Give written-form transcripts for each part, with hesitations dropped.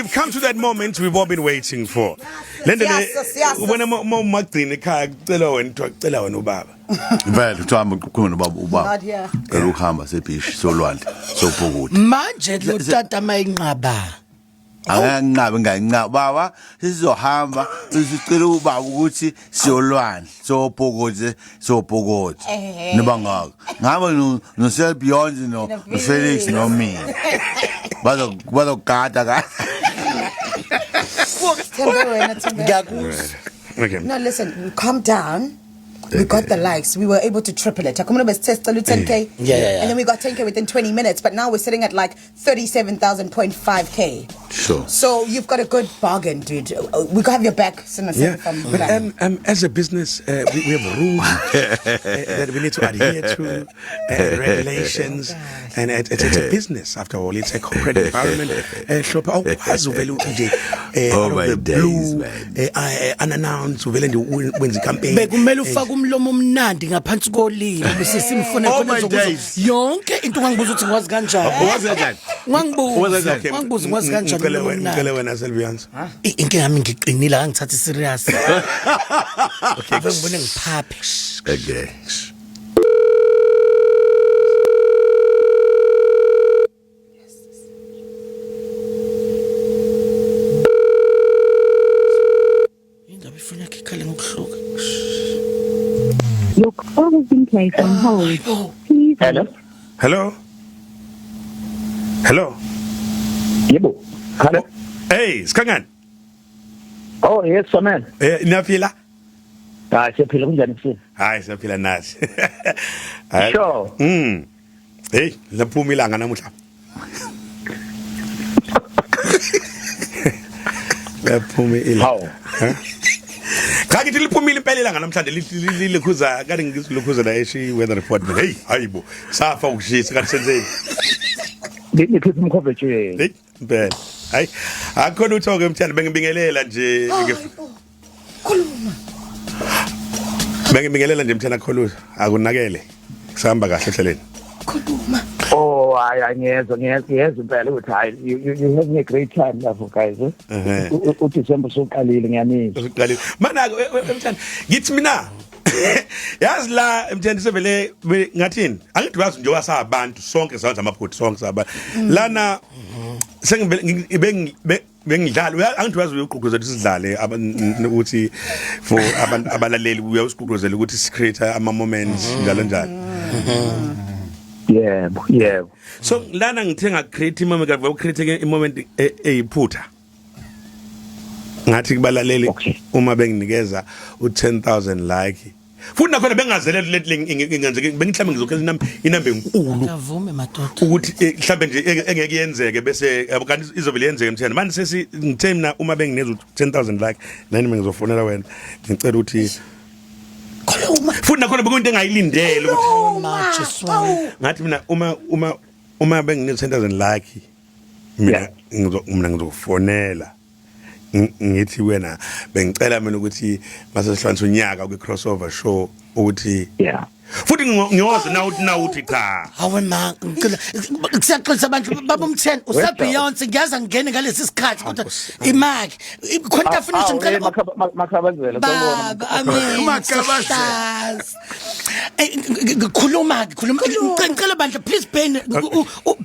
We've come to that moment we've all been waiting for. Lento le Yes, yes. ubona uma umagcina ekhaya kucela wena kuthiwa kucela wena ubaba. Vele kuthiwa hamba ukhulume nobaba ubaba. Not here. Cela ukuhamba sebhishi solwandle sobhukuda. Manje lo tata mayinqaba. Anganqabi nganqaba baba sizohamba sicela ubaba ukuthi siyolwandle sobhukude sobhukude. Ehhe. Noba ngaka. Ngihamba no no Sir Beyonce no no Felix no mina. Bazo bazogada ka. Thembe wena, Thembe. Ngiyakuzwa. Okay. No, listen, calm down. We got the likes. We were able to triple it. Akumuna besithe 10K. Yeah. And then we got 10K within 20 minutes, but now we're sitting at like 37,000.5K. Sure. So you've got a good bargain, dude. We have your back. Sina Yeah, from but back. as a business, we have rules that we need to adhere to, regulations, and it's a business after all. It's a corporate environment. Hlophe, awukwazi uvele uthi nje Oh out of my the days, blue, man. unannounced, uvele nje wenze campaign. Bekumele ufake umlomo omnandi ngaphansi kolimi bese simfune Oh khona my ezokuzwa. days. Yonke into ungangibuza ukuthi ngwazi kanjani. Wazi kanjani? Ungangibuza, Okay, ungangibuza ngwazi kanjani. ngicela umlomo wena, omnandi. ngicela wena Selvians. Inkinga yami ngiqinile angithathi serious. Okay, ngibone ngiphaphe. Okay. Indaba ifuna yakhe ikhale ngokuhluka. Your call has been placed on hold. Please Hello. Hello. Hello. Yebo. Hello. Hey, Sikhangani. Oh yes, man. Niyaphila? Hayi siyaphila kunjani kusini? Hayi siyaphila nathi. Hayi. Sure. Hey, laphuma ilanga namuhla. Laphuma ilanga. Hawu. Cha ngithi liphumile impela ilanga namhlanje likhuza kade ngizilukhuza la eshi weather report. Hey, hayibo. Safa ukushisa kanti senzeni? Ngiphupha umkhovu nje. Hey, impela. Hayi, akho lutho ke mthanda bengibingelela nje. Khuluma. Bengibingelela nje mthanda akho lutho. Akunakele. Kusahamba kahle ehleleni. Khuluma. Oh hayi angiyezwa ngiyezwa impela ukuthi hayi you having a great time lapho guys. Eh? Ehhe. U December usuqalile ngiyanizwa. Usuqalile. Mana mthanda ngithi mina yazi la mthanda sevele ngathini? Angithi wazi nje wasabantu sonke sawenza amaphutha sonke sabantu. Lana sengivele bengidlala angithi wazi uyogqugquzela ukuthi sidlale ukuthi for abantu abalaleli uyawusigqugquzela ukuthi si create ama moments njalo njalo. Yebo, yebo. So lana ngithe nga create i moment ka create i moment eyiphutha. Ngathi kubalaleli Okay. uma benginikeza u10000 like futhi nakhona bengazelele leti ingenzeke bengihlambe ngizokhetha inamba inamba enkulu Ngavume madoda. ukuthi mhlambe nje engeke yenzeke bese yabo kanti izovele yenzeke mthena manje sesi ngithe mina uma bengineza u10000 like nani ngizofonela wena ngicela ukuthi Khuluma. futhi nakhona bekuyinto engayilindele ukuthi Khuluma. Jesu wami. ngathi mina uma bengineza 10000 like mina Yeah. ngizo mina ngizokufonela ngithi wena bengicela mina ukuthi mase sihlanganisa unyaka kwi crossover show ukuthi Yeah. futhi ngiyoze na uthi na uthi cha Hawe ma ngicela kusiyaxolisa abantu baba umtheni usa Beyonce ngiyaza ngene ngalesi sikhathi kodwa imali khona into afuna ukuthi ngicela Makhabazela Baba amen. Makhabazela. Ngikhuluma ngikhuluma ngicela bandla please bear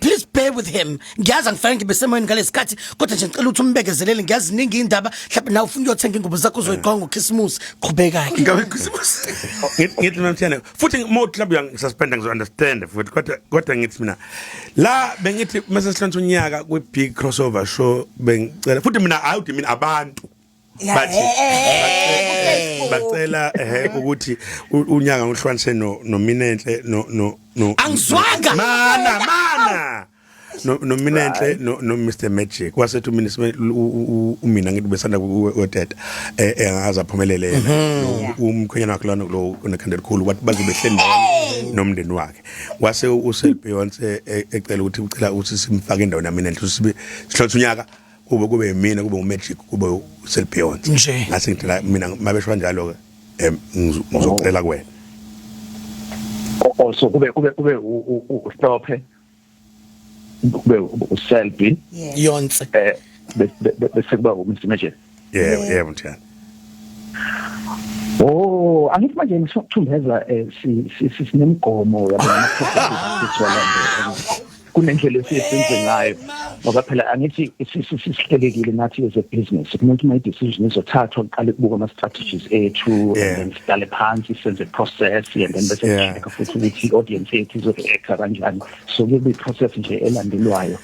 please bear with him. Ngiyazi angifanele ngibe semoyeni ngalesikhathi kodwa nje ngicela ukuthi umbekezelele ngiyazi iningi indaba mhlawumbe nawe ufuna ukuyothenga ingubo zakho uzoyiqonga uChristmas qhubeka ke. Ngabe Christmas. Ngithi mina mthiyane futhi uma uthi mhlawumbe uyangi-suspenda ngizo-understand futhi kodwa ngithi mina la bengithi mase sihlanganisa unyaka kwi-big crossover show bengicela futhi mina hayi uthi mina abantu Yeah, bathi ku-Facebook. bacela ukuthi unyaka ngihlukanise no nominenhle no no no Angizwanga. mana mana no nominenhle no no Mr Magic wasethi uMr umina ngithi besanda kuteta engaze aphumelele yena umkhwenyana wakhe lona lo onekhanda elikhulu wathi bazobe behleli ndawonye nomndeni wakhe wase usel Beyonce ecela ukuthi ucela ukuthi simfake endaweni yami nenhle sibe sihlothe unyaka kube yimina kube uMagic kube usel Beyonce Nje. ngase ngithi la mina mabesho kanjalo ke ngizocela kuwena Also kube uHlophe kube uSelby Yes. Yonse. Bese kuba uMr Magic. Yebo, yebo Mthiyane. Oh, angithi manje ngisithumbeza sinemgomo yabo nama-processes esiwalandela. Kunendlela esiyenze ngayo ngoba phela angithi sihlelekile nathi as a business. Kumuntu uma i-decision izothathwa kuqale kubuka ama-strategies ethu and then siqale phansi senze process and then bese check futhi ukuthi i-audience yethu izo-react kanjani. So kuye process nje elandelwayo.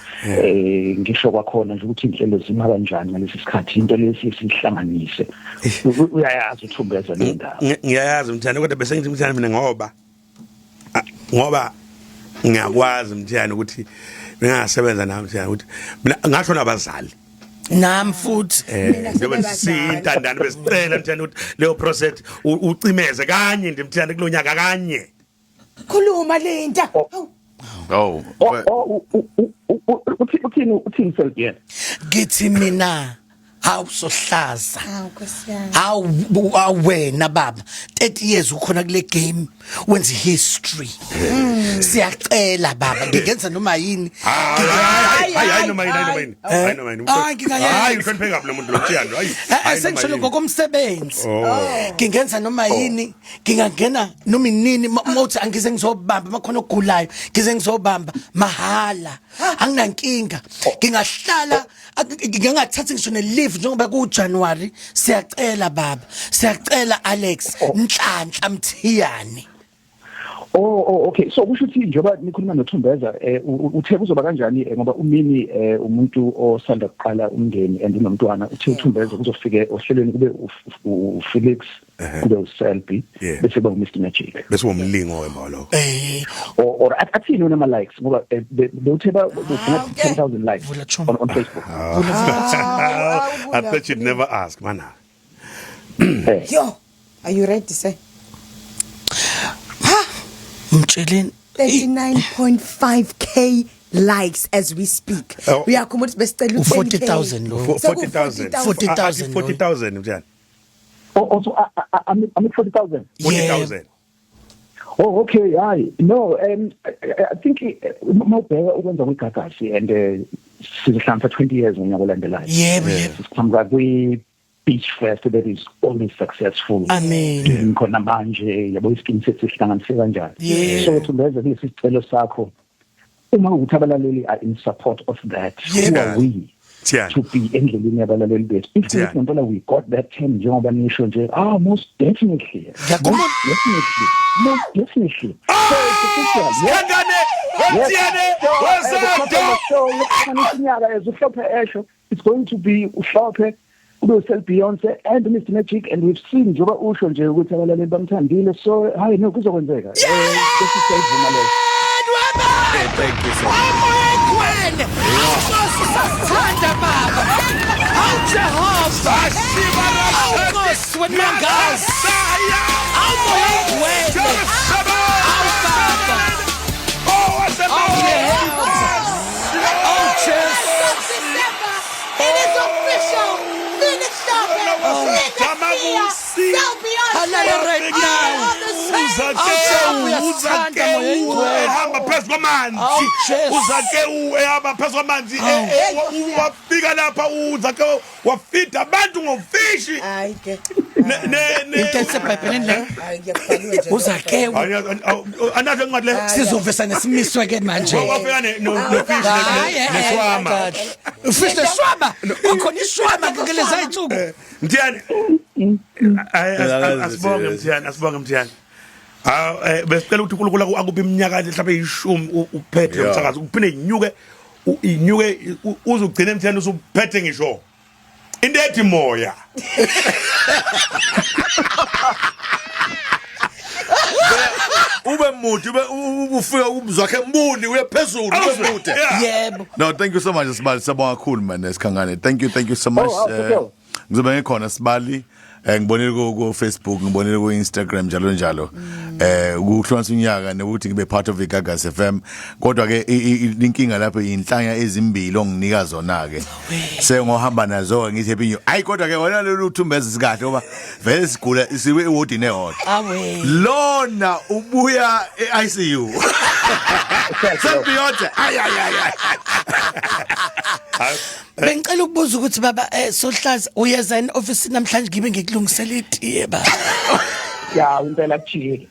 Ngisho kwakhona nje ukuthi inhlelo zima kanjani ngalesi sikhathi, into lesi sihlanganise. Uyayazi uthumbeza le ndaba. Ngiyayazi Mthiyane, kodwa bese ngithi Mthiyane mina ngoba ngiyakwazi Mthiyane ukuthi bengasebenza nami Mthiyane, ukuthi mina ngasho nabazali Nami futhi. Njengoba siyintandane besicela Mthiyane ukuthi leyo process ucimeze kanye nje Mthiyane kulonyaka kanye. Khuluma Linda. Hawu. Oh. Oh, uthini Selbien? Ngithi mina hawu sohlaza. Hawu Nkosi yami. Hawu wena baba, 30 years ukhona kule game, wenza history. Siyacela baba, ngingenza noma yini. Hayi hayi hayi, noma yini, hayi noma yini, hayi noma yini. Hayi, ngingayenza. Hayi, uhlonipheke kabi lo muntu lo Mthiyane, hayi. Hayi, noma Sengisholo yini. ngokomsebenzi. Oh. Ngingenza noma yini, ngingangena noma inini mawuthi angize ngizobamba makhona ogulayo, ngize ngizobamba mahala, anginankinga. Ngingahlala, ngingathatha ngisho ne leave njengoba ku January. Siyacela baba, siyacela Alex Nhlanhla Mthiyane. Oh, okay. So kusho ukuthi njengoba nikhuluma noThumbeza, uthe kuzoba kanjani, ngoba umini umuntu osanda kuqala umndeni and unomntwana, uthe uThumbeza kuzofike ohlelweni kube uFelix, kube uSelby, bese kuba uMr Magic. Bese umlingo wemba lokho. Or athini wena ama likes, ngoba bewuthe ba ufuna 10,000 likes Vula chomi. on Facebook. I thought you'd never ask, mana. Yo. Are you ready, sir? Mtsheleni. 39.5K likes as we speak. Oh. Uyakhumbula ukuthi besicela u-10K. U-40,000 lo. 40,000. 40,000 lo. 40,000 Mthiyane. Oh, so I'm at 40,000. 40,000. Oh, okay, hayi. No, I think mawubheka ukwenza kweGagasi and sizohlanganisa 20 years ngonyaka olandelayo. Yebo, yebo. Siqhamuka kwi Beach Fest that is always successful. Amen. Khona manje yabo iskim sethu sihlanganise kanjani. So Thumbeza, kulesi sicelo sakho, uma ukuthi abalaleli are in support of that, who are we Mthiyane. to be endleleni yabalaleli bethu? If ngempela we got that 10 njengoba nisho nje, ah, most definitely. Ngiyakubona. Most definitely. Most definitely. So it's official. Yes. Khangane, Mthiyane, wezado. Show as uHlophe esho, it's going to be uHlophe, kube uSel Beyonce and Mr Magic, and we've seen njengoba usho nje ukuthi abalaleli bamthandile, so hayi no, kuzokwenzeka. Bese siyayivuma leyo. Thank you so much. Amoya Sasithanda baba. Awu Jehova. Awu Nkosi wena ngazi. Awu Moya Ngcwele. Awu baba. Awu Yehova. Awu Jesu. It is official. Felix Hlophe, Sel Beyonce. Halala right now. Uzakewu ehamba phezu kwamanzi. Awu, Jesu. Uzakewu ehamba phezu kwamanzi, wafika lapha uZakewu, wafida abantu ngofishi. Hayi ke. Into esebhayibhelini le. Hayi, ngiyakubhaliwe nje. Uzakewu. Anazo incwadi le. Sizovesa nesimiswe ke manje. Wafika nofishi neshwama. Ufish neshwama. Kwakhona ishwama kulezi insuku. Mthiyane, asibonge Mthiyane, asibonge Mthiyane. Ah, besicela ukuthi uNkulunkulu akuphe iminyaka mhlawumbe 10 uphethe umsakazo, uphinde inyuke, inyuke uzugcina Mthiyane usuphethe ngisho into ethi moya. Ube mude, ube ufika umzwakhe mbuni uye phezulu, ube mude. Yebo. No, thank you so much Sibali, siyabonga kakhulu man esikhangane. Thank you, thank you so much. Oh, okay. Ngizobe ngikhona Sibali. Ngibonile ku Facebook, ngibonile ku Instagram njalo njalo. Ukuhlukanisa unyaka nokuthi ngibe part of iGagas FM. Kodwa ke inkinga lapho inhlanya ezimbili onginika zona ke. Sengohamba nazo ngithi happy new. Ayi, kodwa ke wena lolu thumbeza sikahle ngoba vele sigula siwe ewardini eyodwa. Awe. Lona ubuya e-ICU. Sembiyonce. Ay ay ay ay. Bengicela ukubuza ukuthi baba Sohlaza uyeza in office namhlanje ngibe ngikulungisela itiye baba. Ya, impela akujiki,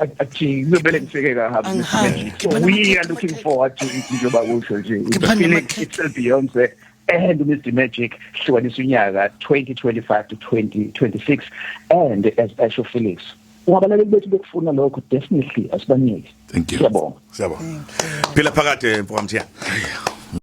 akujiki, kuzomele ngifike kahambi. Angihambi. So we are looking forward to it, njengoba kusho nje. It's Ngiphanda Felix, amakhekhe. it's Beyonce and Mr Magic hlukanisa unyaka 2025 to 2026, and as Asho Felix, ungabalaleli bethu bekufuna lokho, definitely asibaniki. Thank you. Siyabonga. Siyabonga. Phila phakade, mfokamthiya.